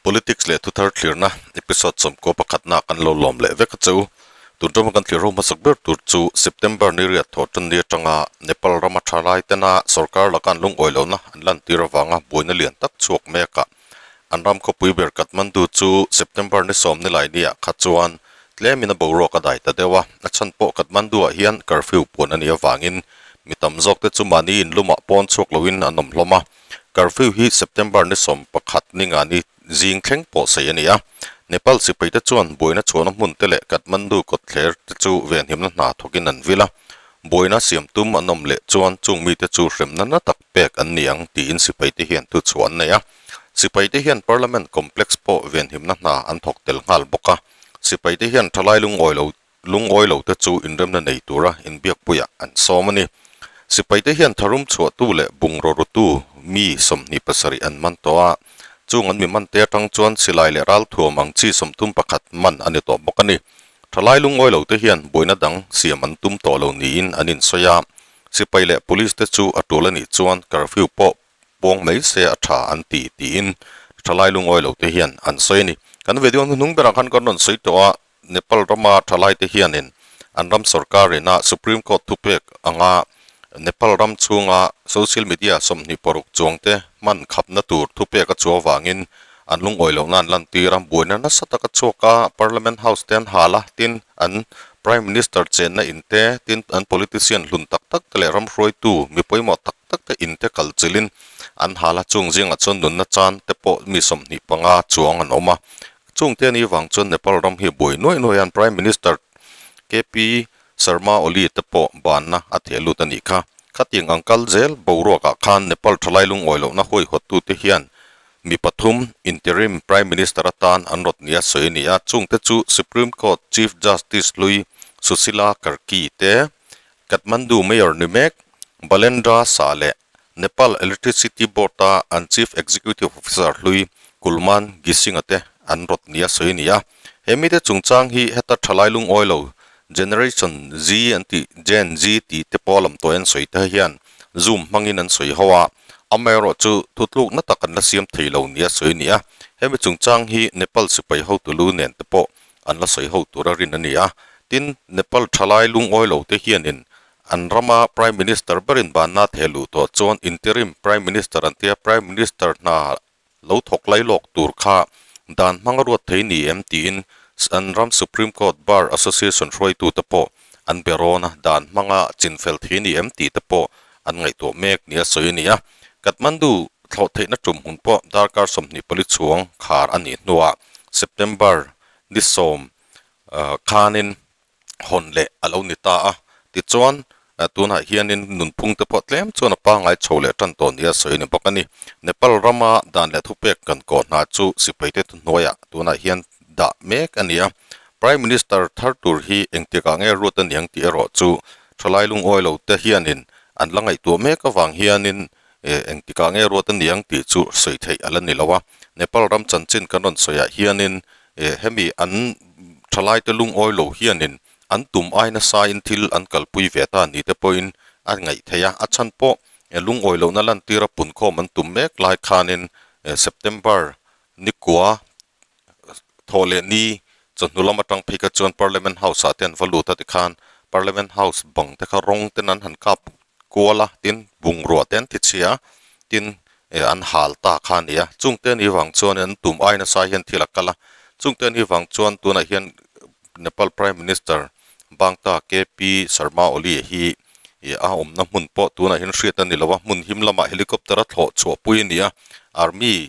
Politics leh thuthar thlirna episode sawmkaw pakhatna kan lo lawm leh vek a che u. Tun tuma kan thlir ho hmasak ber tur chu September ni riat thawh tan ni atanga Nepal rama tha lai tena sorkar laka an lungawi lohna an lantir avanga buaina lian tak chhuak mek a. An ram khawpui ber Kathmandu chu September ni sawm ni lai niah kha chuan tlemin a boruak a dai ta deuh a. A chhan pawh Kathmandu-ah hian curfew puan a nih avangin mi tam zawkte chu mahni inlumah pawn chhuak loin an awm hlawm a. Curfew hi September ni 11 ni nga ni zing thleng pawh sei a ni a. Nepal sipaite chuan buaina chhuahna hmun te leh Kathmandu kawtthler te chu venhimna hna thawkin an vil a. Buaina siam tum an awm leh chuan chung mite chu hremna na tak pek an ni ang tiin sipaite hian thuchhuah an nei a. Sipaite hian Parliament complex pawh venhimna hna an thawk tel nghal bawk a. Sipaite hian thalai lungawi lo Lungawi lote chu inremna nei tura inbiakpuiah an sawm a ni. Sipaite hian tharum chhuahtu leh bungraw rutu mi 27 an man tawh a, chung an mi mante atang chuan silai leh ralthuam ang chi 31 man a ni tawh bawk a ni. Thalai lungawi lote hian buaina dang siam an tum tawh lo niin an insawi a, sipai leh police te chu a tul a nih chuan curfew pawh pawng mai se a tha an ti tiin thalai lungawi lote hian an sawi a ni. Kan video hnuhnung berah khan kan rawn sawi tawh a. Nepal rama thalaite hianin an ram sorkarina Supreme Court thupek anga Nepal ram chhunga social media 26 chuangte hman khapna tur thupek a chhuah avangin an lungawi lohna an lantir a, buaina nasa taka chhuak a, Parliament House te an hal a, tin an Prime Minister chenna in te, tin an politician hlun tak tak te leh ram hruaitu mi pawimawh tak tak te in te kal chilhin an hal a, chung zingah chuan nunna chan te pawh mi 25 chuang an awm a. Chungte a nih vang chuan Nepal ram hi buai nuaih nuaih an Prime Minister KP Sharma Oli te pawh banna a theh lut a nih kha. Khatiang ang kal zel boruakah khan Nepal thalai lungawi lohna huaihawttute hian mi pathum interim Prime Minister atan an rawt nia sawi a ni a, chungte chu Supreme Court Chief Justice hlui Sushila Karki te, Kathmandu Mayor ni mek Balendra Shah leh Nepal Electricity Board-a an Chief Executive Officer hlui Kulman Ghising-a te an rawt nia sawi a ni a. He mite chungchang hi heta thalai lungawi lo Generation Z an tih Gen Z tih te pawh lam tawh an sawi te hian Zoom hmangin an sawi ho a, amaherawh chu thutlukna tak an la siam thei lo nia sawi a ni a. Hemi chungchang hi Nepal sipai hotu lu nen te pawh an la sawi ho tura rin a ni a. Tin, Nepal thalai lungawi lo te hianin An rama Prime Minister berin banna theh luh tawh chuan Interim Prime Minister an tia Prime Minister hna lo thawk lai lawk tur kha dan hmang a ruat thei ni em tiin an ram Supreme Court Bar Association hruaitute pawh an be rawn a, dan hmanga chinfel thei ni em tih te pawh an ngaihtuah mek nia sawi a ni a. Kathmandu thlawh theihna tum hun pawh darkar 24 chhuang khar a nih hnuah September ni 10 khanin hawn leh a lo ni ta a. Tichuan, tunah hianin nunphung te pawh tlem chuan a pangngai chho leh tan tawh nia sawi a ni bawk a ni. Nepal rama dan leh thupek kan kawh hna chu sipaite thuhnuaiah tunah hian dah mek a ni a. Prime Minister thar tur hi engtikah nge ruat a niang tih erawh chu thalai lungawi lo te hianin an la ngaihtuah mek avang hianin engtikah nge ruat a niang tih chu sawi theih a la ni lo a. Nepal ram chanchin kan rawn sawiah hianin Hemi an thalaite lungawi lo hianin an tum ai nasain thil an kalpui ve ta ni te pawhin a ngaih theih a, a chhan pawh lungawi lohna lantira punkhawm an tum mek lai khanin September ni kua thawh leh ni chawhnu lam atang phei kha chuan Parliament House ah te an va lut a tikhan Parliament House bang te kha rawng ten an han kap kual a, tin bungrua te an ti chhia a, tin an hal ta kha a ni a, chungte ni vang chuan an tum ai nasa hian thil a kal a, chungte ni vang chuan tunah hian Nepal Prime Minister Bangta KP Sharma Oli hi a awmna hmun pawh tunah hian hriat a ni lo a, hmun him lamah helicopter a thlawh chhuahpui a ni a, Army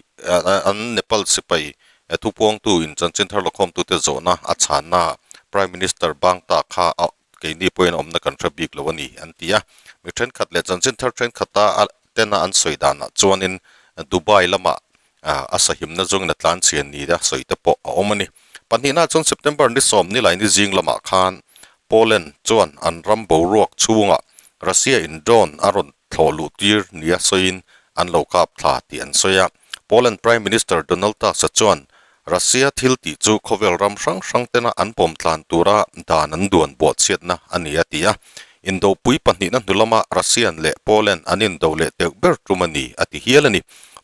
an Nepal sipai thupuangtu in chanchin thar lakhawmtute zawhna a chhanna Prime Minister Bangta kha a keini pawhin awmna kan hre bik lo a ni an ti a, mi thenkhat leh chanchin thar thenkhat a tena an sawi danah chuanin Dubai lamah a sahimna zawngin a tlan chhian ni a sawi te pawh a awm a ni. Pahnihna chuan September ni 10 ni laini zing lamah khan Poland chuan an ram boruak chhungah Russia in drone a rawn thlawh luh tir nia sawiin an lo kap thla tih an sawi a. Poland Prime Minister Donald Tusk-a chuan Russia thil tih chu khawvel ram hrang hrang tena an pawm tlan tura dan an duan buahchhiatna a ni a ti a. Indopui pahnihna hnu lama Russian leh Poland an indo leh teuh ber tum a ni a ti hial a ni.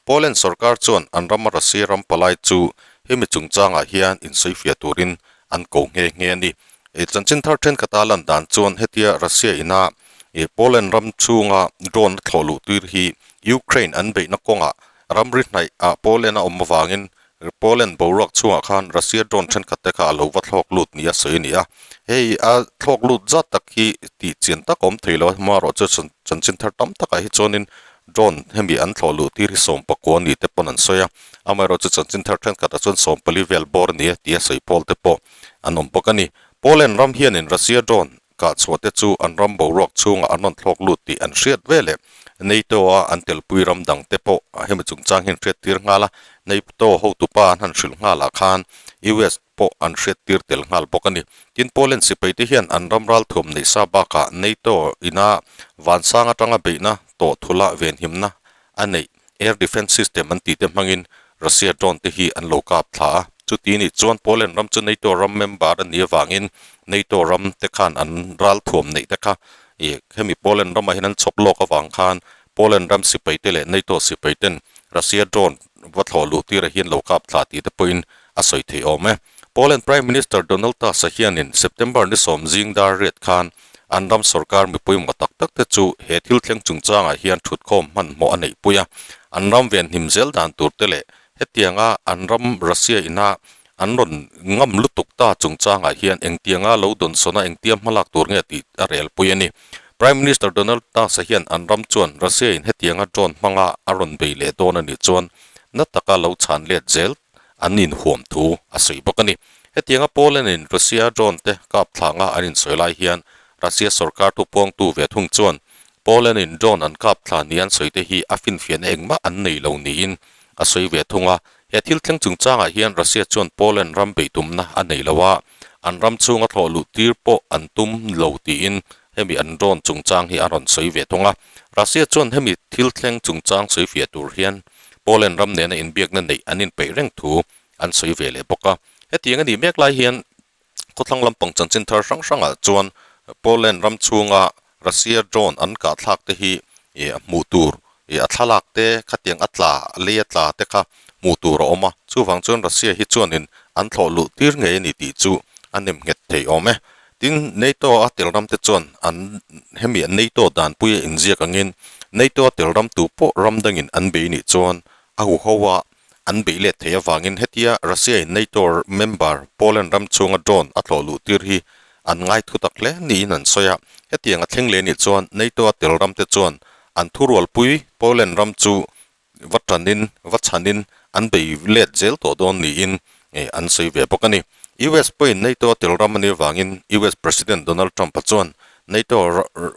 Poland sorkar chuan an rama Russia ram palai chu hemi chungchangah hian insawifiah turin an ko nghe nghe a ni. Chanchin thar thenkhat a lan dan chuan hetia Russia ina Poland ram chhunga drone a thlawh luh tir hi Ukraine an beihna kawngah ramri hnaih ah Poland a awm avangin Poland boruak chhungah khan Russia drone thenkhat te kha a lo va thlawk lut nia sawi a ni a. Hei a thlawk lut zat tak hi tih chian tak a awm thei lo a, hmarawh chu chanchin thar tam takah hi chuanin drone hemi an thlawh luh tir hi sawmpakua ni te pawn an sawi a, amaherawhchu chanchin thar thenkhatah chuan sawmpali vel bawr a ni a tia sawi pawl te pawh an awm bawk a ni. Poland ram hianin Russia drone kah chhuah te chu an ram boruak chhungah an rawn thlawk lut tih an hriat ve leh NATO a an telpui ram dang te pawh hemi chungchang hian hriattir nghal a, NATO hotupa an han hrilh nghalah khan US pawh an hriattir tel nghal bawk a ni. Tin, Poland sipai te hian an ram ralthuam neih sa bakah NATO ina vansang atanga beihna tawh thula venhimna a neih Air Defence System an tih te hmangin Russia drone te hi an lo kap thla a. Chuti nih chuan Poland ram chu NATO ram member a nih avangin NATO ram te khan an ralthuam neih te kha ih hemi Poland ramah hian an chhawp lawk avang khan Poland ram sipai te leh NATO sipai ten Russia drone va thlawh luh tirah hian lo kap thla tih te pawhin a sawi thei awm e. Poland Prime Minister Donald Tusk-a hianin September ni sawm zing dar riat khan an ram sorkar mipui maw tak tak te chu he thil thleng chungchangah hian thutkhawm hmanhmawh a neihpui a, an ram venhim zel dan tur te leh hetianga an ram Russia ina an rawn ngam lutuk ta chungchangah hian engtianga lo dawnsawn a engtia hmalak tur nge tih a relpui a ni. Prime Minister Donald Tusk-a hian an ram chuan Russia in hetianga drone hmanga a rawn bei leh dawn a nih chuan na taka lo chhan let zel an inhuam thu a sawi bawk a ni. Hetianga Poland-in Russia drone te kap thlanga an insawi lai hian Russia sorkar thupuangtu ve thung chuan Poland-in drone an kap thla ni an sawi te hi a finfiahna engmah an nei lo niin a sawi ve thung a. He thil thleng chungchangah hian Russia chuan Poland ram beih tumna a nei lo a, an ram chhunga thlawh luh tir pawh an tum lo tiin hemi an drone chungchang hi a rawn sawi ve thung a. Russia chuan hemi thil thleng chungchang sawifiah tur hian Poland ram nena inbiakna neih an inpeih reng thu an sawi ve leh bawk a. Hetiang a nih mek lai hian khawthlang lampang chanchin thar hrang hrangah chuan Poland ram chhunga Russia drone an kahthlak te hi hmuh tur a thlalak te khatiang a tla lei a tla te kha hmuh tur a awm a. Chuvang chuan Russia hi chuanin an thlawh luh tir ngei a ni tih chu a nemnghet thei awm e. Tin, NATO a tel ram te chuan an hemi an NATO danpui a inziak angin NATO a tel ram tu pawh ram dangin an bei nih chuan a huho a an beih let thei avangin hetia Russia in NATO member Poland ram chhunga drone a tlawh luh tir hi an ngai thu tak hle niin an sawi a. Hetiang a thleng leh nih chuan NATO a tel ram te chuan an thurualpui Poland ram chu va tanin, va chhanin an bei let zel tawh dawn niin an sawi ve bawk a ni. US pawhin NATO a tel ram a nih avangin US President Donald Trump-a chuan NATO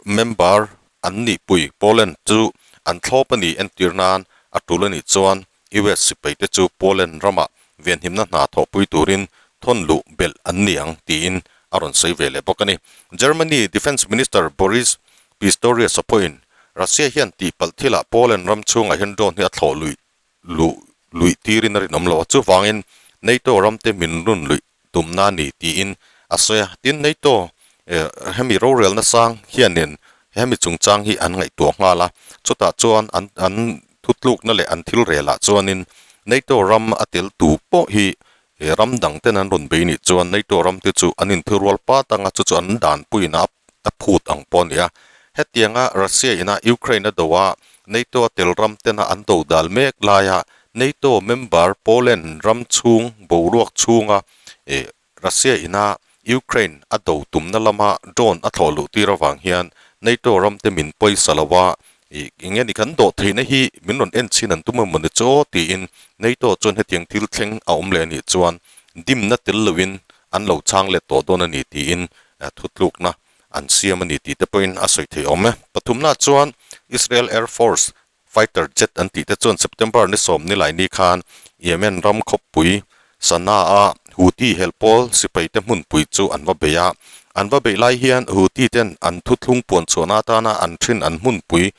member an nihpui Poland chu an thlawp a ni entir nan a tul a nih chuan US sipaite chu Poland ramah venhimna hna thawhpui turin thawn luh belh an ni ang tiin a rawn sawi ve leh bawk a ni. Germany Defence Minister Boris Pistorius-a pawhin Russia hian tihpalh thilah Poland ram chhungah hian drone hi a thlawh luih luh luih tirin a rinawm lo a, chuvangin NATO ramte min run luih tumna a ni tiin a sawi a. Tin, NATO hemi rorelna sang hianin hemi chungchang hi an ngaihtuah nghal a, chutah chuan an an thutlukna leh an thil relah chuanin NATO ram a tel tu pawh hi he ram dangten an rawn bei nih chuan NATO ramte chu an inthirual pat anga chu chu an danpuiin a a phut ang pawh a ni a. Hetianga Russia ina Ukraine a do a, NATO a tel ram tena an do dal mek laia NATO member Poland ram chhung boruak chhunga ih Russia ina Ukraine a do tumna lama drone a thlawh luh tir avang hian NATO ram te min pawisa lo a, ih eng nge ni kan dawh theihna hi min rawn en chhin an tum emaw ni chaw tiin NATO chuan hetiang thil thleng a awm leh a nih chuan dimna tel loin an lo chang let tawh dawn a ni tiin thutlukna an siam a ni tih te pawhin a sawi thei awm e. Pathumna chuan Israel Air Force fighter jet an tih te chuan September ni sawm ni lai ni khan Yemen ram khawpui Sanaa-a Houthi helpawl sipaite hmunpui chu an va bei a. An va beih lai hian Houthi ten an thuthlung puan chhuahna atana an thin an hmunpui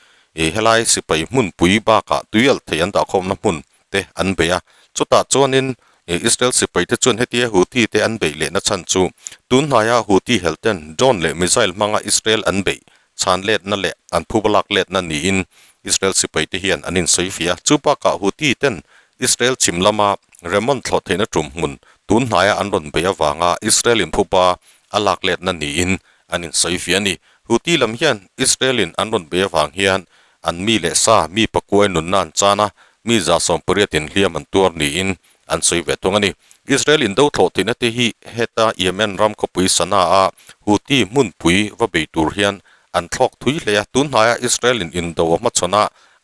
helai sipai hmunpui bakah tuialh thei an dahkhawmna hmun te an bei a. Chutah chuanin Israel sipaite chuan hetia Houthi te an beih lehna chhan chu tun hnaia Houthi helten drone leh missile hmanga Israel an beih chhan letna leh an phuba lak letna niin Israel sipaite hian an insawi fiah a. Chu bakah Houthi ten Israel chhim lama Ramon thlawh theihna tum hmun tun hnaia an rawn beih avanga Israel inphupa a lak letna niin an insawi fiah a ni. Houthi lam hian Israel in an rawn beih avang hian an mi leh sa mi pakuai nunna an chan a, mi 180 in hliam an tuar niin an sawi ve thung a ni. Israel indo thlawh theihna te hi heta Yemen ram khawpui Sanaa-a Houthi hmunpui va bei tur hian an thlawk thui hle a, tun hnaia Israel in indo a hmachhawn a,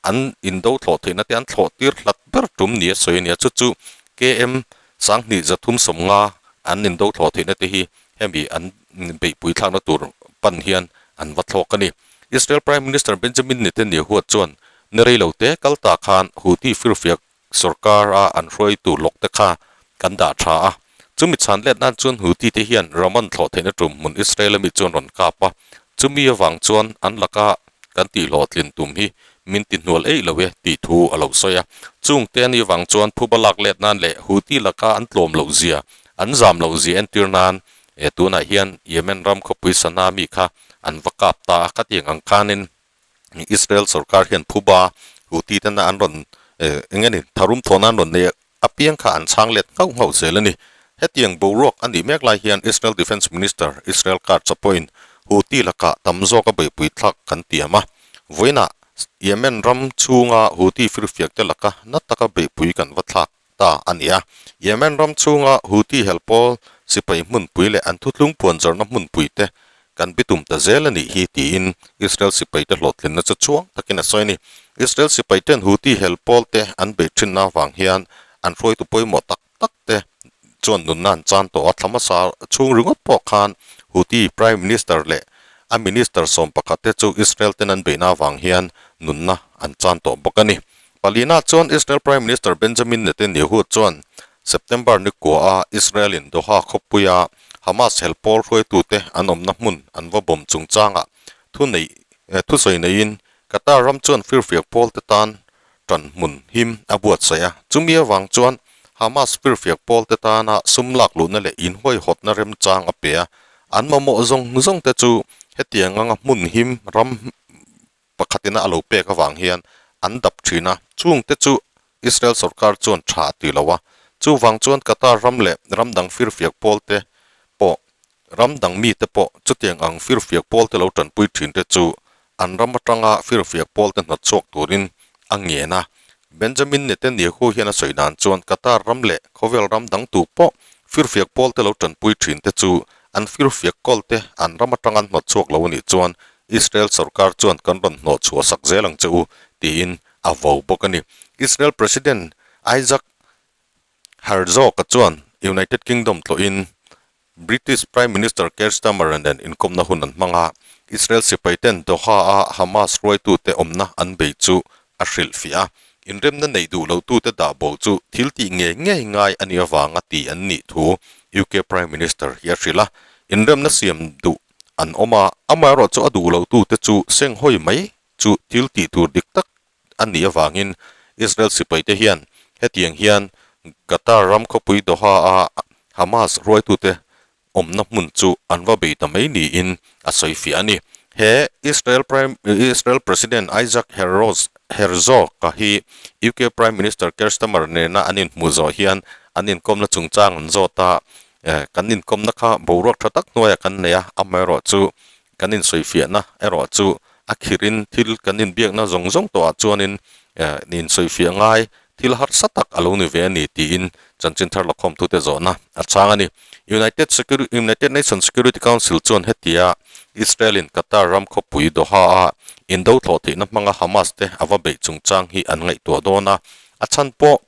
an indo thlawh theihna te an thlawh tir hlat ber tum ni a sawi a ni a, chu chu KM 2350 an indo thlawh theihna te hi hemi an beihpui thlakna tur pan hian an va thlawk a ni. Israel Prime Minister Benjamin Netanyahu chuan ni rei lo te kal ta khan Houthi firfiak Sorkar a an hruaitu lawk te kha kan dah tha a, chumi chhan let nan chuan Houthi te hian Raman thlawh theihna tum hmun Israel ami chuan rawn kap a, chumi avang chuan an laka kan tihhlawhtlin tum hi min ti hnual eih lo e tih thu a lo sawi a. Chung te ani avang chuan phuba lak let nan leh Houthi laka an tlawm loh zia, an zam loh zia entir nan e tunah hian Yemen ram khawpui Sanaa mi kha an va kap ta a, khatiang ang khanin Israel sorkar hian phuba Houthi tena an rawn eng nge ni tharum thawhna an rawn nei apiang kha an chhang let nghauh nghauh zel a ni. Hetiang boruak a nih mek lai hian Israel Defence Minister Israel Katz pawhin Houthi lakah tam zawk a beihpui thlak kan tiam a. Vawiinah Yemen ram chhunga Houthi firfiak te laka na taka beihpui kan va thlak ta a ni a. Yemen ram chhunga Houthi helpawl sipai hmunpui leh an thutlung puanzarna hmunpui te kan bitum ta zel a nih hi tiin Israel sipaite hlawhtlinna chu chuang takin a sawi a ni. Israel sipaiten Houthi helpawl te an beih thinna avang hian an hruaitu pawimawh tak tak te chuan nunna an chan tawh a, thla hmasa chhung ringawt pawh khan Houthi Prime Minister leh a minister 11 te chu Israel ten an beihna avang hian nunna an chan tawh bawk a ni. Palina chuan Israel Prime Minister Benjamin Netanyahu chuan September ni kuaha Israel-in Doha khawpuia Hamas helpawl hruaitute an awmna hmun an va bawm chungchangah thu nei thusawi neiin Qatar ram chuan firfiak pawlte tan tan hmun him a buatsaih a. Chumi avang chuan Hamas firfiak pawlte tana sum lak luhna leh inhuaihawtna remchang a pe a, an mamawh zawng zawngte chu hetiang anga hmun him ram Pakhatina a lo pek avang hian an dap thin a, chungte chu Israel sorkar chuan tha a ti lo a. Chuvang chuan Qatar ram leh ram dang firfiak pawlte pawh, ram dang mite pawh chutiang ang firfiak pawlte lo tanpui thinte chu an ram atanga firfiak pawlte hnawtchhuak turin a ngen a. Benjamin Netanyahu hian a sawi dan chuan Qatar ram leh khawvel ram dang tu pawh firfiak pawlte lo tanpui thinte chu an firfiak kawlte an ram atanga an hnawtchhuak lo a nih chuan Israel sorkar chuan kan rawn hnawh chhuah sak zel ang che u, tiin a vo bawk a ni. Israel President Isaac Herzog-a chuan United Kingdom tlawhin British Prime Minister Keir Starmer-a nen inkawmna hun an hmang a, Israel sipaiten Doha-a Hamas hruaitute awmna an bei chu a hrilhfiah a. Inremna neih duh lotute dah bo chu thil tih ngei ngei ngai a nih avanga ti an nih thu UK Prime Minister hi a hrilh a. Inremna siam duh an awm a, amaherawhchu a duh lotute chu senghawi mai chu thil tih tur dik tak a nih avangin Israel sipaite hian hetiang hian Qatar ram khawpui Doha-a Hamas hruaitute awmna hmun chu an va bei ta mai niin a sawi fiah a ni. He Israel Prime Israel President Isaac Herzog-a hi UK Prime Minister Keir Starmer nena an inhmuh zawh hian an inkawmna chungchang an zawt a, Kan inkawmna kha boruak tha tak hnuaiah kan nei a, amaherawhchu kan insawifiahna erawh chu a khirhin thil kan inbiakna zawng zawng tawhah chuanin insawifiah ngai thil harsa tak a lo ni ve a ni tiin chanchin thar lakhawmtute zawhna a chhang a ni. United United Nations Security Council chuan hetia Israel-in Qatar ram khawpui Doha-a indo thlawh theihna hmanga Hamas te a va beih chungchang hi an ngaihtuah dawn a, a chhan pawh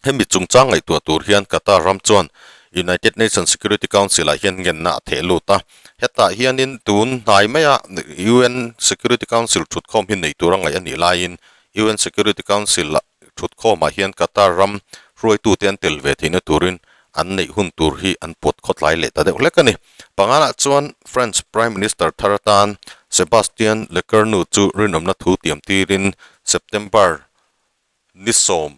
Hemi chungchang ngaihtuah tur hian Qatar ram chuan United Nations Security Council-ah hian ngenna a theh lut a. Hetah hianin tun hnai maia un Security Council thutkhawm hi nei tura ngaih a nih laiin un Security Council-ah thutkhawmah hian Qatar ram hruaitute an tel ve theihna turin an neih hun tur hi an pawt khawtlai leh ta deuh hlek a ni. Panganah chuan French Prime Minister thar atan Sebastien Lecornu chu rinawmna thu tiam tirin September ni 11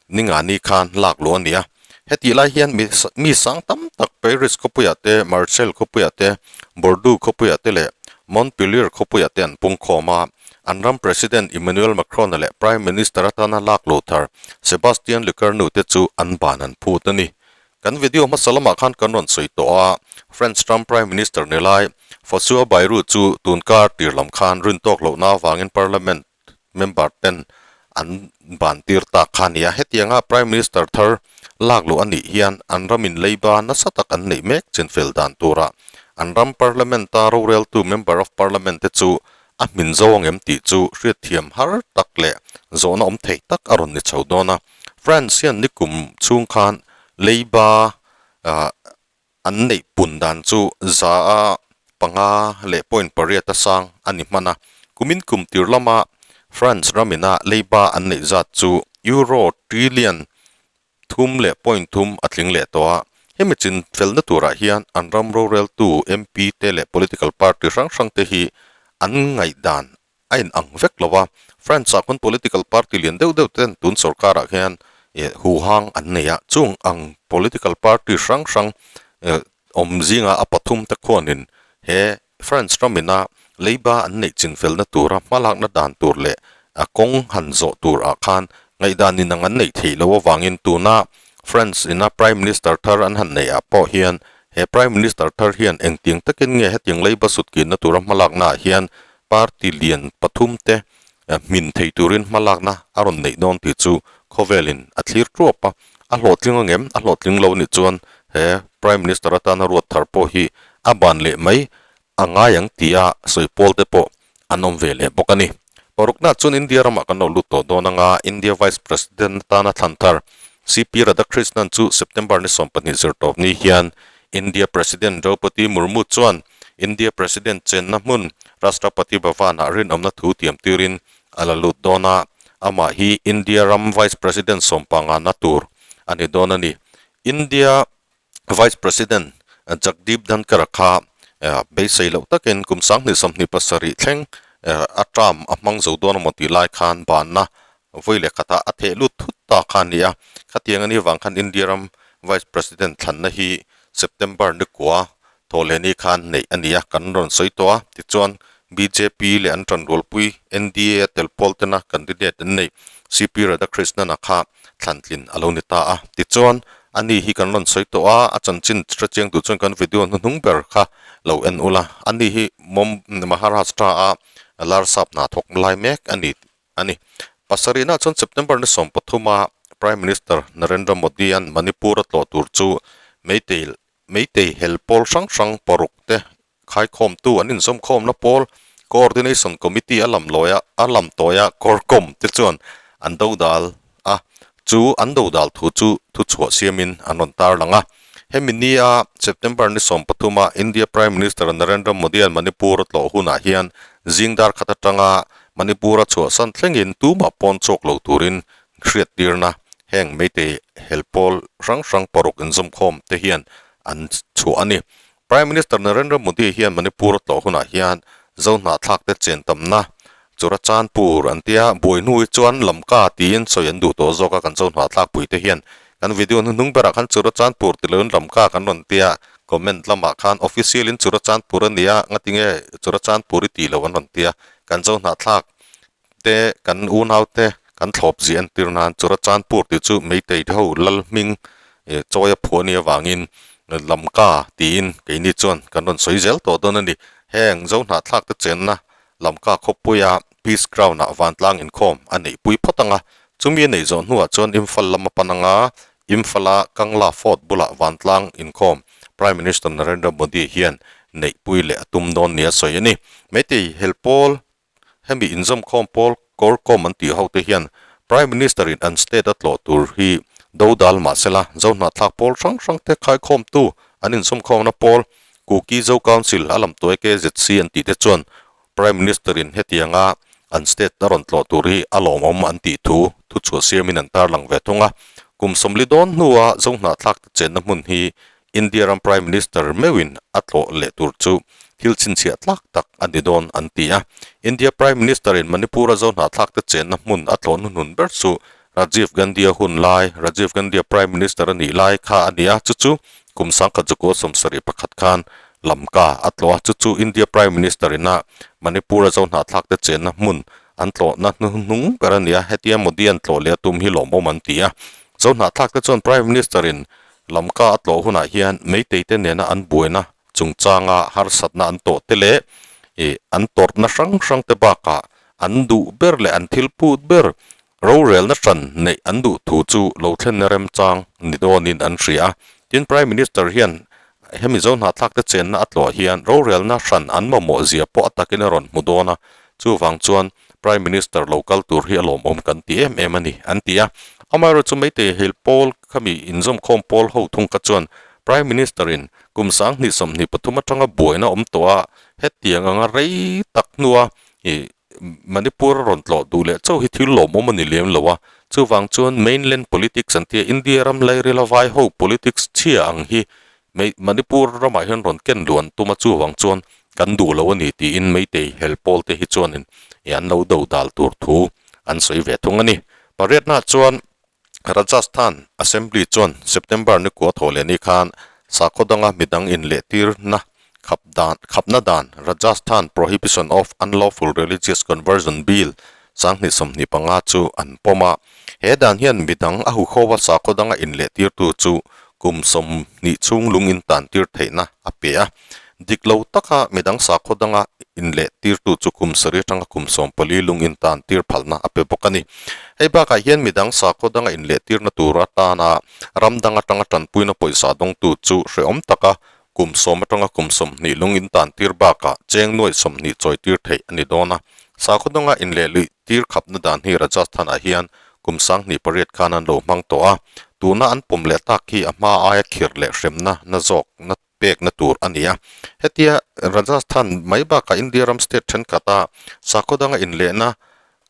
ni nga ni khan lak luh a ni a. Hetih lai hian mi mi sang tam tak Paris khawpuiah te, Marseille khawpuiah te, Bordeaux khawpuiah te leh Montpellier khawpuiah te an pung khawm a. An ram President Emmanuel Macron-a leh Prime Minister atana lak lo thar Sebastien Lecornu te chu an ban an phut a ni. Kan video hmasa lamah khan kan rawn sawi tawh a, French ram Prime Minister ni lai François Bayrou chu tun kar tir lam khan rintawk lohna avangin Parliament member ten an ban tir tak kha a ni a. Hetianga Prime Minister thar lak luh a nih hian an ramin leiba nasa tak an neih mek chinfel dan turah an ram Parliament-a roreltu Member of Parliament te chu a hmin zo ang em tih chu hriatthiam har tak leh zawhna awm thei tak a rawn ni chho dawn a. France hian nikum chhung khan leiba An neih pun dan chu za a panga leh point pariat a sang a ni hman a. Kumin kum tir lama France ramina leiba an neih zat chu Euro trillion thum leh point thum a tling leh tawh a. Hemi chin felna turah hian an ram roreltu MP te leh political party hrang hrang te hi an ngaihdan a in ang vek lo a, France ah khawn political party lian deuh deuh ten tun sorkar ah hian ih huhang an nei a, chung ang political party hrang hrang ih awm zinga a pathum te khuanin he France ramina leiba an neih chinfelna tura hmalakna dan tur leh a kawng han zawh tur ah khan ngaihdan in ang an neih theih loh avangin tuna France ina Prime Minister thar an han neih ah pawh hian he Prime Minister thar hian engtiang takin nge hetiang leiba sutkinna tura hmalakna ah hian Party lian pathum te hmin thei turin hmalakna a rawn neih dawn tih chu khawvelin a thlir tuap a. A hlawhtling angem? A hlawhtling lo anih chuan he Prime Minister atana ruat thar pawh hi a ban leh mai a ngai ang tia sawi pawl te pawh an awm ve leh bawk a ni. Parukna chuan India ramah kan lo lut tawh dawn anga India Vice President atana thlan thar CP Radhakrishnan chu September ni 12 zirtawp ni hian India President Draupadi Murmu chuan India President chenna hmun Rashtrapati Bhavan-ah rinawmna thu tiam tirin a la lut dawn a, amah hi India ram Vice President sawmpangana tur a ni dawn a ni. India Vice President Jagdeep Dhankhar kha beisei loh takin kum 2027 thleng a term a hmang zo dawn emaw tih lai khan banna vawi leh khatah a theh lut thut ta kha a ni a. Khatiang a nih vang khan India ram Vice President thlanna hi September ni kua Thawhlehni khan neih a ni a, kan rawn sawi tawh a. Tichuan, bjp leh an tanrualpui NDA a tel pawl tena candidate an neih CP Radhakrishnan-a kha thlantlin a lo ni ta a. Tichuan, a ni hi kan rawn sawi tawh a, a chanchin hrechiang duh chuan kan video hnuhnung ber kha lo en ula. A ni hi Maharashtra-a Larsap hna thawk lai mek a ni a ni. Pasarihna chuan September ni 13-a Prime Minister Narendra Modi-a'n Manipur a tlawh tur chu Meitei Meitei hel pawl hrang hrang paruk te khaikhawmtu an inzawmkhawmna pawl Coordination Committee a lam lawia a lam tawia Corcom te chuan an dodal a, chu an dodal thu chu thuchhuah siamin an rawn tarlang a. Hemi nia September ni 13 a India Prime Minister Narendra Modi-a'n Manipur a tlawh hunah hian zing dar khat atanga Manipur a chhuahsan thlengin tumah pawn chawk lo turin Hriattirna, Heng Meitei hel pawl hrang hrang paruk inzawmkhawm te hian an chhuah a ni. Prime Minister Narendra Modi hian Manipur a tlawh hunah hian Zohnahthlak te chen tamna Churachandpur an tia, buai hnu hi chuan Lamka tiin sawi an duh tawh zawk a, kan Zohnahthlak pui te hian kan video hnuhnung berah khan Churachandpur ti loin Lamka kan rawn tia, comment lamah khan official in Churachandpur a nia, ngatinge Churachandpur i tih loh an rawn tia, kan Zohnahthlak te kan unau te kan thlawp zih an tir nan Churachandpur tih chu Meitei ho lal hming ih chawi a phuah a nih avangin Lamka tiin keini chuan kan rawn sawi zel tawh dawn a ni. Heng Zohnahthlak te chenna Lamka khawpuia Peace Ground ah vantlang inkhawm a neih pui phawt ang a, chumi a neih zawh hnuah chuan Imphal lam a pan ang a, Imphal-a Kangla Fort bulah vantlang inkhawm Prime Minister Narendra Modi hian neih pui leh a tum dawn nia sawi a ni. Meitei helpawl Hemi inzawmkhawm pawl Corcom an tih hote hian Prime Minister in an state a tlawh tur hi dodal mah sela, Zohnahthlak pawl hrang hrang te khaikhawmtu an inzawmkhawmna pawl Kuki Zo Council a lamtuai KZC an tih te chuan Prime Minister in hetianga an state a rawn tlawh tur hi a lawmawm an tih thu thuchhuah siamin an tarlang ve thung a. Kum 40 dawn hnua Zohnahthlak te chenna hmun hi India ram Prime Minister meuhin a tlawh leh tur chu thil chhinchhiah tlak tak a ni dawn an ti a. India Prime Minister in Manipur-a Zohnahthlak te chenna hmun a tlawh hnuhnun ber chu Rajiv Gandhi-a hun lai, Rajiv Gandhi-a Prime Minister a nih lai kha a ni a, chu chu kum 1971 khan. Lamka a tlawh a, chu chu India Prime Minister ina Manipur a zo hnahthlak te chenna hmun an tlawhna hnuhnung ber a ni a, hetia Modi an tlawh leh a tum hi lawmawm an ti a. Zo hnahthlak te chuan Prime Minister in Lamka a tlawh hunah hian Meitei te nena an buaina chungchanga harsatna an tawh te leh ih an tawrhna hrang hrang te bakah an duh ber leh an thil put ber rorelna hran neih an duh thu chu lo thlenna remchang ni dawnin an hria a. Tin, Prime Minister hian hemi zo hnahthlak te chenna a tlawh hian rorelna hran an mamawh zia pawh a takin a rawn hmu dawn a, chuvang chuan Prime Minister lo kal tur hi a lawmawm kan ti em em a ni, an ti a. Amaherawhchu Meitei Hil pawl khami inzawmkhawm pawl ho thung kha chuan Prime Minister-in kum 2023 atanga buaina awm tawh a, hetiang anga rei tak hnua ih Manipur a rawn tlawh duh leh chauh hi thil lawmawm a ni lem lo a, chuvang chuan mainland politics an tia India ram lairila vai ho politics chhia ang hi Manipur ramah hian rawn ken luh an tum a, chuvang chuan kan duh lo a ni tiin Meitei hel pawl te hi chuanin ih an lo do dal tur thu an sawi ve thung a ni. Pariatnaah chuan Rajasthan Assembly chuan September ni kua thawh leh ni khan sakhaw danga midang inlehtirna khap dan khapna dan Rajasthan Prohibition of Unlawful Religious Conversion Bill 2025 chu an pawm a. He dan hian midang a huhova sakhaw danga inlehtirtu chu kum 20 chhung lung intantir theihna a pe a. Dik lo taka midang sakhaw danga inlehtirtu chu kum 7 atanga kum 14 lung intantir phalna a pe bawk a ni. Hei bakah hian midang sakhaw danga inlehtirna tur atana ram dang atanga tanpuina pawisa dawngtu chu hrehawm taka kum 10 atanga kum 20 lung intantir bakah cheng nuaih 20 chawitir theih a ni dawn a. Sakhaw danga inlehluihtir khapna dan hi Rajasthan-ah hian kum 2008 khan an lo hmang tawh a, tuna an pawm leh tak hi a hma aia khirh leh hremna na zawkna pekna tur a ni a. Hetia Rajasthan mai bakah India ram state thenkhat-a sakhaw danga inlehna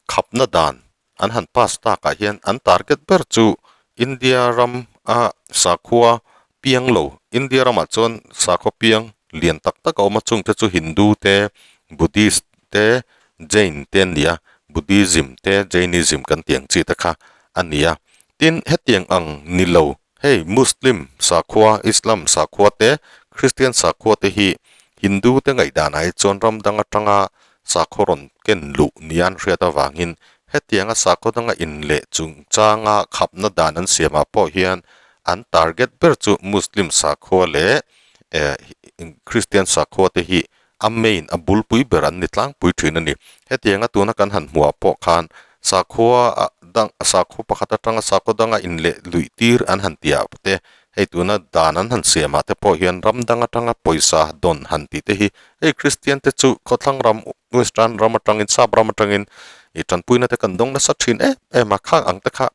khapna dan an han pass takah hian an target ber chu India ram a sakhua piang lo, India ramah chuan sakhaw piang lian tak tak a awm a, chungte chu Hindu te, Buddhist te, Jain te an ni a, Buddhism te, Jainism kan tih ang chi te kha a ni a. Tin, hetiang ang ni lo Hei Muslim sakhua, Islam sakhua te, Christian sakhua te hi Hindu te ngaihdan ah hi chuan ram dang atanga sakhaw rawn ken luh nia an hriat avangin hetianga sakhaw danga inleh chungchanga khapna dan an siamah pawh hian an target ber chu Muslim sakhua leh Christian sakhua te hi a main a bulpui ber an ni tlangpui thin a ni. Hetianga tuna kan han hmuh ah pawh khan sakhua dang sakhua pakhat atanga sakhua danga inleh luih tir an han tih ah te hei tuna dan an han siam ah te pawh hian ram dang atanga pawisa dawn han tih te hi hei Kristian te chu khawthlang ram western ram atangin sap ram atangin ih tanpuina te kan dawng nasa thin em em a khang ang te kha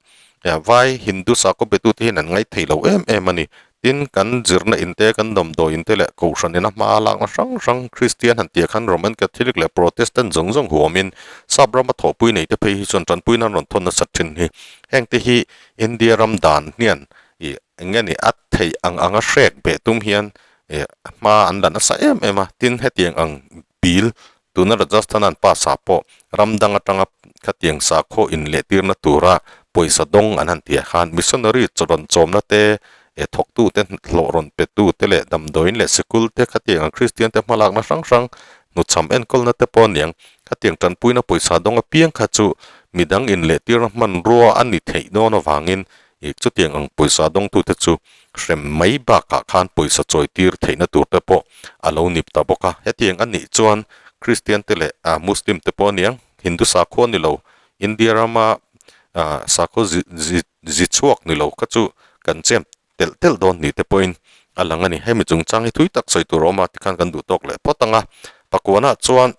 vai Hindu sakhaw betu te hian an ngaithei lo em em a ni. Tin, kan zirna in te, kan dawmdawi in te leh Kohhran ina hma lakna hrang hrang Kristian han tih khan Roman Catholic leh Protestant zawng zawng huamin Sap rama thawhpui nei te phei hi chuan tanpuina an rawn thawn nasat thin hi. Heng te hi India ram dan hian ih eng nge ni a theih ang anga hrek beh tum hian ih hma an la nasa em em a. Tin, hetiang ang bill tuna Rajasthan an pass ah pawh ram dang atanga khatiang sakhaw inlehtirna tura pawisa dawng an han tih ah khan missionary chaw rawn chawmna te eh thawktu te hlawh rawn petu te leh damdawiin leh sikul te khatiang ang Kristian te hmalakna hrang hrang hnuchham enkawlna te pawh aniang khatiang tanpuina pawisa dawng apiang kha chu midang inlehtirna hmanrua a ni theih dawn avangin ih chutiang ang pawisa dawngtute chu hrem mai bakah khan pawisa chawitir theihna tur te pawh a lo nip ta bawk a. Hetiang a nih chuan Kristian te leh Muslim te pawh aniang Hindu sakhua ni lo, India rama sakhaw zi zi zi chhuak ni lo kha chu kan chem telh telh dawn ni te pawhin a lang a ni. Hemi chungchang hi thui tak sawi tur a awm a tikhan kan duh tawk leh phawt ang a. Pakuanah chuan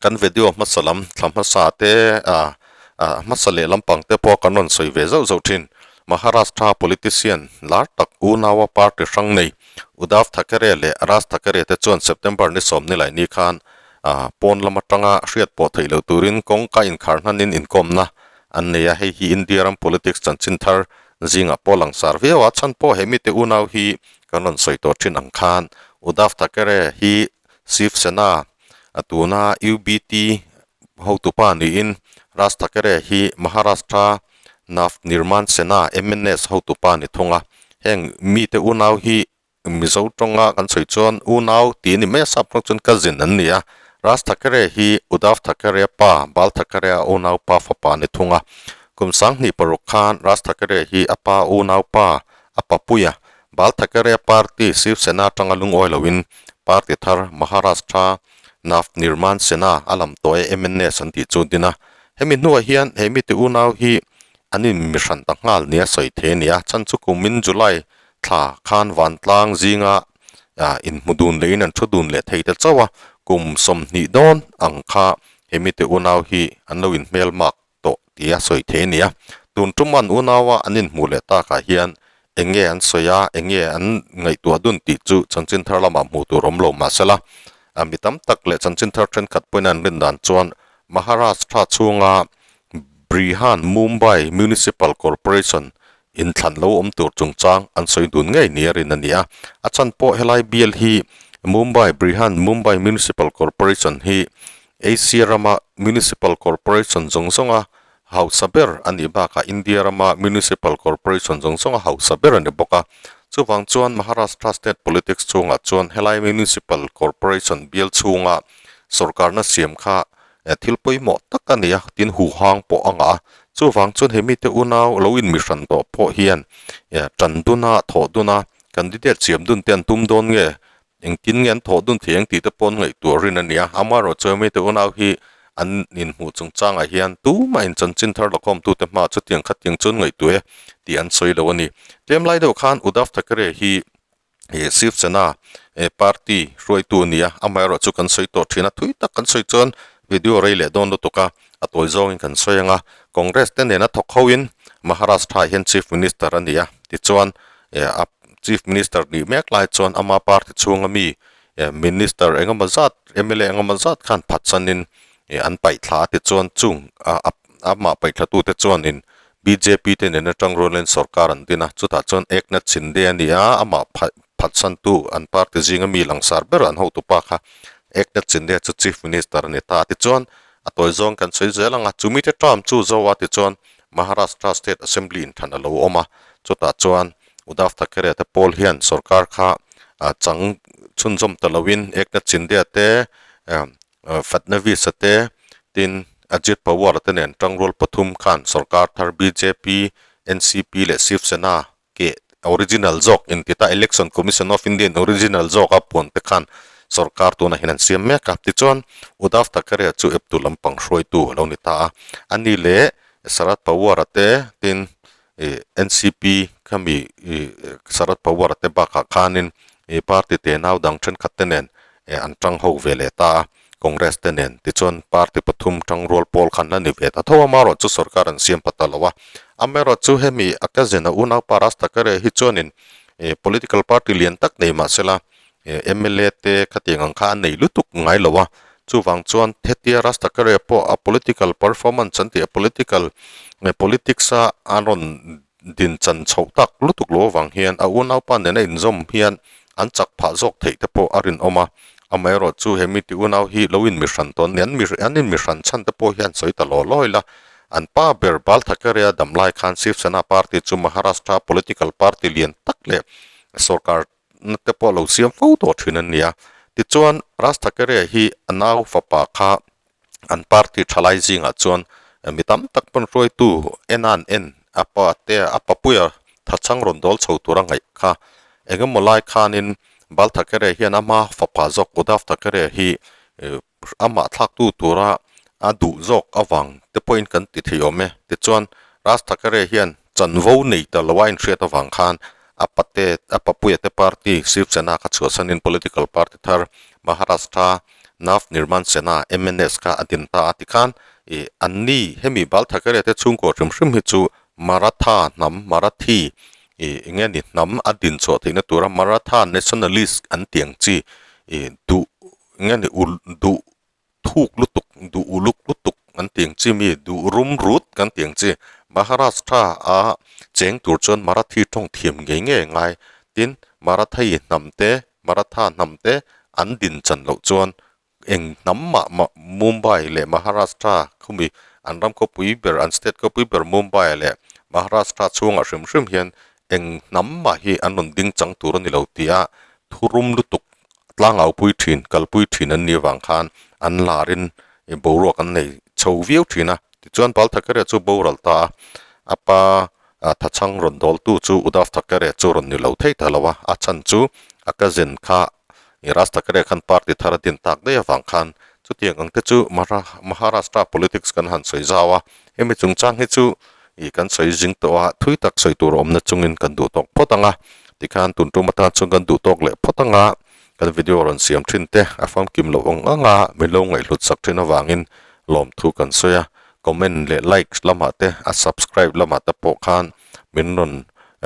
Kan video hmasa lam thla hmasa te ah ah hmasa leh lampang te pawh kan rawn sawi ve zauh zauh thin. Maharashtra politician lar tak unaua party hrang nei Uddhav Thackeray leh Raj Thackeray te chuan September ni sawm ni laini khan ah pawn lam atanga hriat pawh theih loh turin kawngka inkhar hnanin inkawmna an nei a, hei hi India ram politics chanchin thar zingah pawh langsar viau a, chhan pawh he mite unau hi kan rawn sawi tawh thin ang khan Uddhav Thackeray hi Shiv Sena a tuna UBT hotupa niin Raj Thackeray hi Maharashtra Nav Nirman Sena, MNS, hotupa ni thung a. Heng mite unau hi Mizo tawnga kan sawi chuan unau tih a ni mai a, sap tawng chuan cousin an ni a. Raj Thackeray hi Uddhav Thackeray-a pa, Bal Thackeray-a unaupa fapa a ni thung a. Kum 2006 khan Raj Thackeray hi a pa unaupa, a papuia, Bal Thackeray-a party Shiv Sena atanga lungawi loin party thar Maharashtra Nav Nirman Sena a lam tawh e MNS an tih chu a din a. Hemi hnuah hian he mite unau hi an inmihran ta nghal nia sawi thei a ni a, chhan chu kumin July thla khan vantlang zinga inhmu dun lehin an thu dun leh thei ta chauh a, kum 20 dawn ang kha he mite unau hi an lo inhmel mak tawh tia sawi thei a ni a. Tun tum an unaua an inhmuh leh takah hian eng nge an sawi a, eng nge an ngaihtuah dun tih chu chanchin thar lamah hmuh tur awm lo mahsela, mi tam tak leh chanchin thar thenkhat pawhin an rin dan chuan Maharashtra chhunga Brihan Mumbai Municipal Corporation inthlan lo awm tur chungchang an sawi dun ngei nia rin a ni a. A chhan pawh helai bial hi Mumbai Brihan Mumbai Municipal Corporation hi Asia rama Municipal Corporation zawng zawnga hausa ber a nih bakah India rama Municipal Corporation zawng zawnga hausa ber a ni bawk a. Chuvang chuan Maharashtra State Politics chhungah chuan helai Municipal Corporation bial chhunga sorkarna siam kha thil pawimawh tak a ni a, tin huhang pawh a ngah a. Chuvang chuan he mite unau lo inmihran tawh pawh hian tan duna, thawh duna, candidate siam dun te an tum dawn nge, engtin nge an thawh dun thei ang tih te pawh an ngaihtuah rin a ni a. Amaherawhchu chuan mite unau hi an inhmuh chungchangah hian tumah in chanchin thar lakhawmtute hmaah chutiang khatiang chuan ngaihtuah e tih an sawi lo a ni. Tlem lai deuh khan Uddhav Thackeray hi He Shiv Sena party hruaitu a ni a, amaherawh chu kan sawi tawh thin a, thui tak kan sawi chuan video rei leh dawn lutuk a, a tawi zawngin kan sawi ang a, Congress te nena thawk hoin Maharashtra ah hian Chief Minister a ni a, tichuan a Chief Minister nih mek lai chuan ama party chhunga mi Minister engemaw zat mla engemaw zat khan phatsanin an paih thla a, tichuan chung amah paih thlatute chuanin Bjp te nen atang rualin sorkar an din a, chutah chuan Eknath Shinde a ni a, amah phatsantu an party zinga mi langsar ber an hotu pa kha Eknath Shinde chu Chief Minister a ni ta a, tichuan a tawi zawng kan sawi zel ang a, chumi te term chu zo a tichuan Maharashtra State Assembly inthan a lo awm a, chutah chuan Uddhav Thackeray te pawl hian sorkar kha chang chhunzawm ta loin Eknath Shinde te Fadnavis-a te, tin Ajit Pawar-a te nen tangrual pathum khan sorkar thar bjp, NCP leh Shiv Sena ke original zawk intita Election Commission of India in original zawk a puan te khan sorkar tunah hian an siam mek a. Tichuan, Uddhav Thackeray-a chu eptu lampang hruaitu a lo ni ta a. Ani leh Sharad Pawar-a te, tin NCP khami Sharad Pawar-a te bakah khanin party tenau dang thenkhat te nen an tang ho ve leh ta a, Congress te nen tichuan party pathum tangrual pawl khan la ni ve ta tho a, amaherawh chu sorkar an siam pha ta lo a, amaherawh chu hemi a cousin a unaupa Raj Thackeray hi chuanin political party lian tak nei mahsela mla te khatiang ang kha a nei lutuk ngai lo a, chuvang chuan hetia Raj Thackeray pawh a political performance an tih a political politics a an rawn din chan chhoh tak lutuk lo avang hian a unaupa nena inzawm hian an chak phah zawk theih te pawh a rinawm a, amaherawh chu he miti unau hi lo inmihran tawn ni an an inmihran chhan te pawh hian sawi ta law law ila, an pa ber Bal Thackeray-a dam lai khan Shiv Sena party chu Maharashtra political party lian tak leh sorkar na te pawh lo siam fo tawh thin an ni a, tichuan Raj Thackeray-a hi a nau fapa kha an party thalai zingah chuan mi tam tak pawn hruaitu en a an en a pa te a papuia thachhang rawn dawl chho tura ngaih kha engemaw lai khanin Bal Thackeray hian ama fapa zawk Uddhav Thackeray hi amah thlaktu tura a duh zawk avang te pawhin kan ti thei awm e. Tichuan Raj Thackeray hian chanvo nei ta lo a inhriat avang khan a pate a papuia te party Shiv Sena kha chhuahsanin political party thar Maharashtra Nav Nirman Sena, MNS, kha a din ta a ti khan ih an ni hemi Bal Thackeray te chhungkaw hrim hrim hi chu Maratha hnam, Marathi, ih eng nge ni hnam a din chhuah theihna tura Maratha nationalist an tih ang chi ih duh eng nge ni ul duh thuk lutuk duh uluk lutuk an tih ang chi mi duh rum rut kan tih ang chi Maharashtra a cheng tur chuan Marathi tawng thiam ngei ngei a ngai tin Marathi hnam te Maratha hnam te an din chan loh chuan eng hnam mah mah Mumbai leh Maharashtra khumi an ram khawpui ber an state khawpui ber Mumbai leh Maharashtra chhungah hrim hrim hian Eng hnam mah hi an rawn ding chang tur a ni lo tia thurum lutuk tlangaupui thin, kalpui thin an nih avang khan an larin boruak an nei chho viau thin a. Tichuan Bal Thackeray chu boral ta a, a pa thachhang rawn dawltu chu Uddhav Thackeray chu rawn ni lo thei ta lo a, a chhan chu a cousin kha Raj Thackeray khan party thar a din tak daih avang khan chutiang ang te chu Maharashtra politics kan han sawi zau a, hemi chungchang hi chu Ih kan sawi zing tawh a, thui tak sawi tur a awmna chungin kan duh tawk phawt ang a, tikhan tun tum atan chuan kan duh tawk leh phawt ang a, kan video rawn siam thin te a famkim loh ang ang a, min lo ngaihhlut sak thin avangin lawmthu kan sawi a, comment leh like lamah te a subscribe lamah te pawh khan min rawn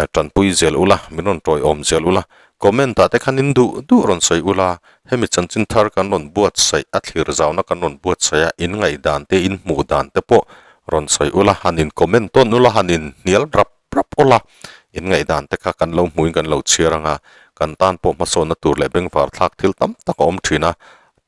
tanpui zel ula, min rawn tawiawm zel ula, comment ah te khan in duh duh rawn sawi ula, hemi chanchin thar kan rawn buatsaih a thlir zauna kan rawn buatsaih a, in ngaihdan te in hmuh dan te pawh Rawn sawi ula, han in comment tawn ula, han in hnial rap rap ula, in ngaihdan te kha kan lo hmuin kan lo chhiar ang a, kan tan pawh hmasawnna tur leh bengvar thlak thil tam tak a awm thin a,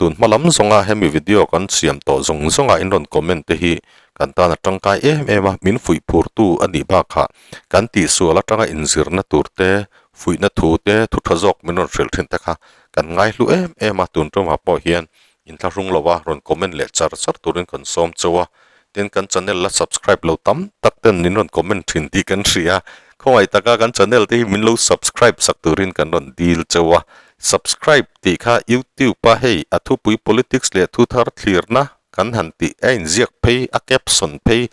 tun hma lam zawnga hemi video kan siam tawh zawng zawnga in rawn comment te hi kan tan a tangkai em em a, min fuih phurtu a nih bakah kan tihsual atanga inzirna tur te, fuihna thu te, thu tha zawk min rawn hrilh thin te kha kan ngaihlu em em a, tun tumah pawh hian Inthlahrung lo a rawn comment leh char char turin kan sawm chauh a, tin kan channel la subscribe lo tam tak ten min rawn comment thin tih kan hria, khawngaih taka kan channel te hi min lo subscribe sak turin kan rawn dil chauh a, subscribe tih kha youtube a hei a thupui politics leh thu thar thlirna kan han tih a inziak phei a caption phei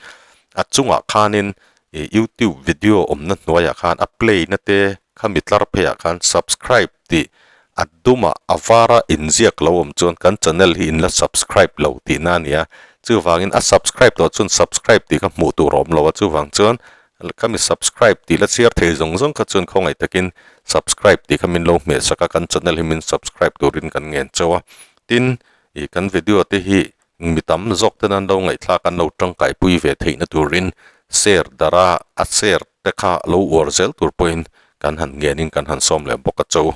a chungah khanin ih youtube video awmna hnuaiah khan a play na te khami tlar pheiah khan subscribe tih A dumah a vara inziak lo awm chuan kan channel hi in la subscribe lo tihna a ni a, chuvangin a subscribe tawh chuan subscribe tih kha hmuh tur a awm lo a, chuvang chuan khami subscribe tih la chhiar thei zawng zawng kha chuan khawngaih takin subscribe tih kha min lo hmeh sak a, kan channel hi min subscribe turin kan ngen chauh a, tin ih kan video te hi mi tam zawk ten an lo ngaihthlak an lo tangkaipui ve theihna turin share dara a share te kha lo uar zel tur pawhin kan han ngenin kan han sawm leh bawk a chauh.